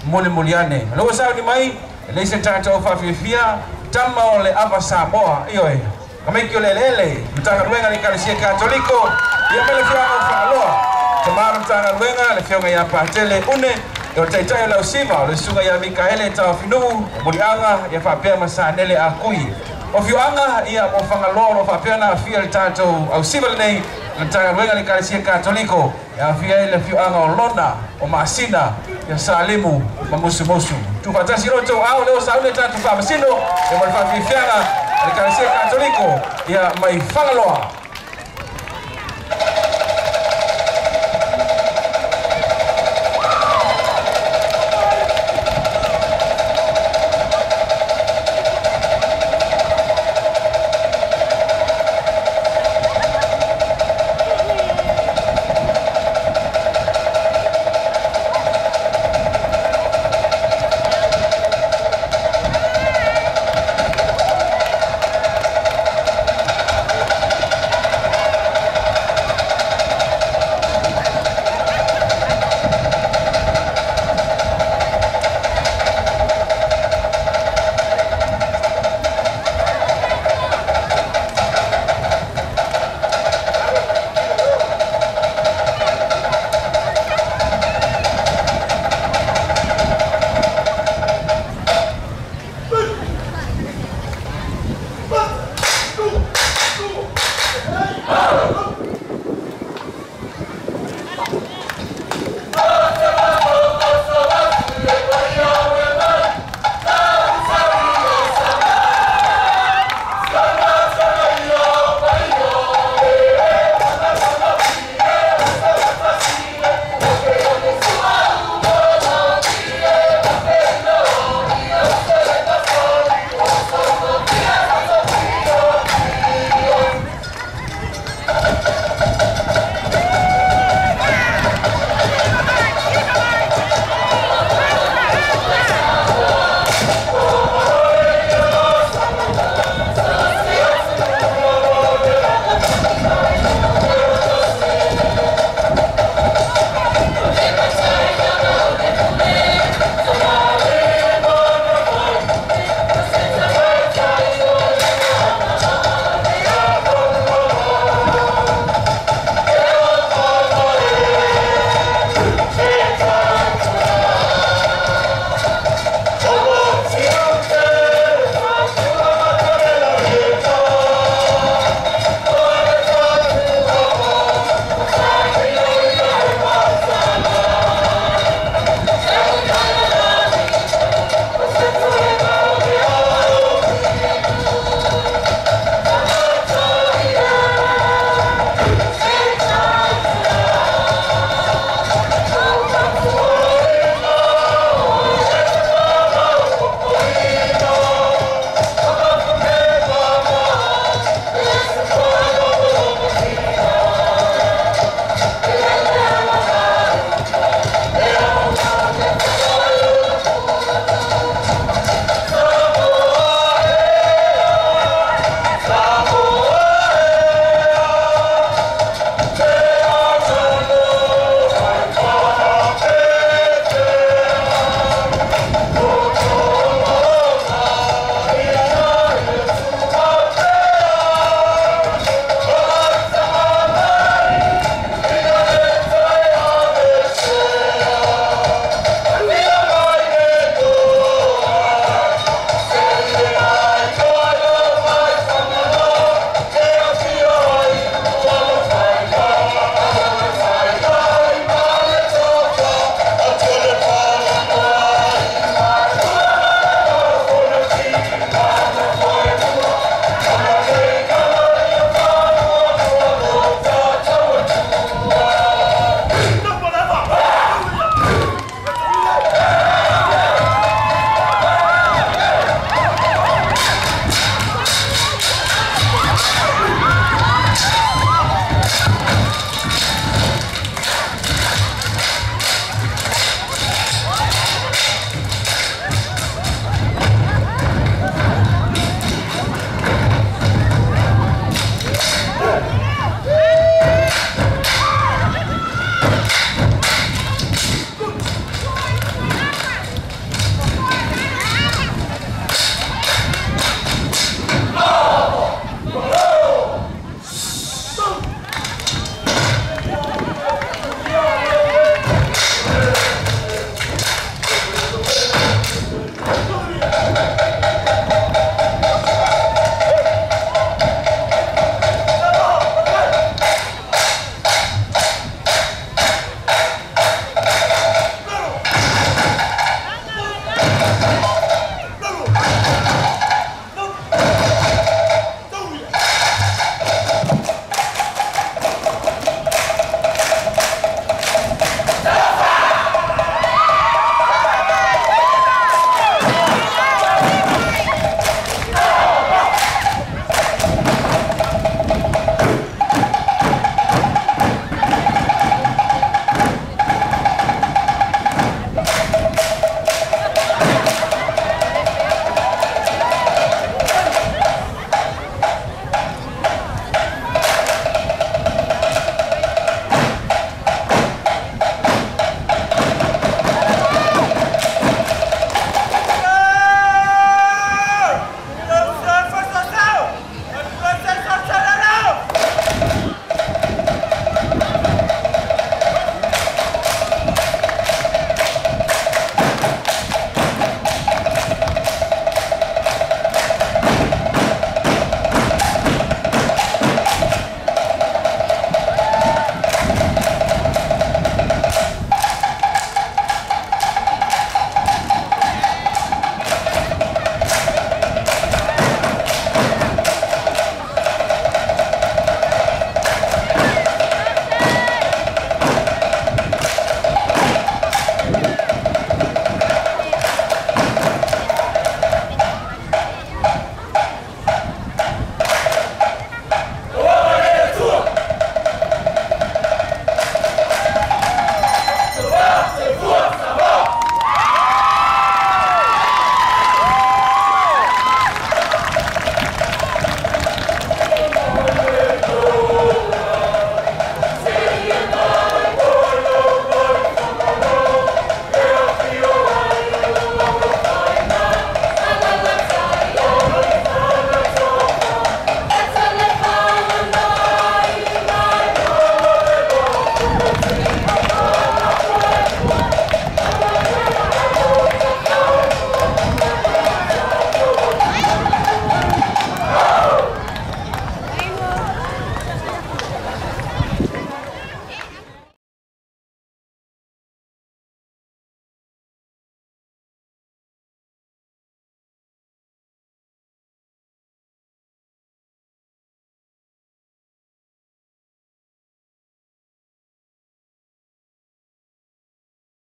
Mulimuli ane. O lea ua sauni mai, e leai se tatou faafiafia, tama o le ava Samoa, ioe, tamaiti o le eleele, Matagaluega a le Ekalesia Katoliko, ia ma le Afioaga o Fagaloa. Tama o le Matagaluega, le Afioga ia Patele Une, o le taitai o le ausiva, o le susuga ia Mikaele Taofinuu, o Muliaga, ia faapea ma Sanele Akui. O afioaga ia o Fagaloa o lo o faapea ona aafia le tatou ausiva lenei, le Matagaluega a le Ekalesia Katoliko, e aafia ai le afioaga o Lona, o Masina, ia Salimu ma Musumusu. Tuufaatasi lo outou ao, lea ua sauni le tatou faamasino, ia ma le faafiafiaga a le Ekalesia Katoliko, ia mai Fagaloa.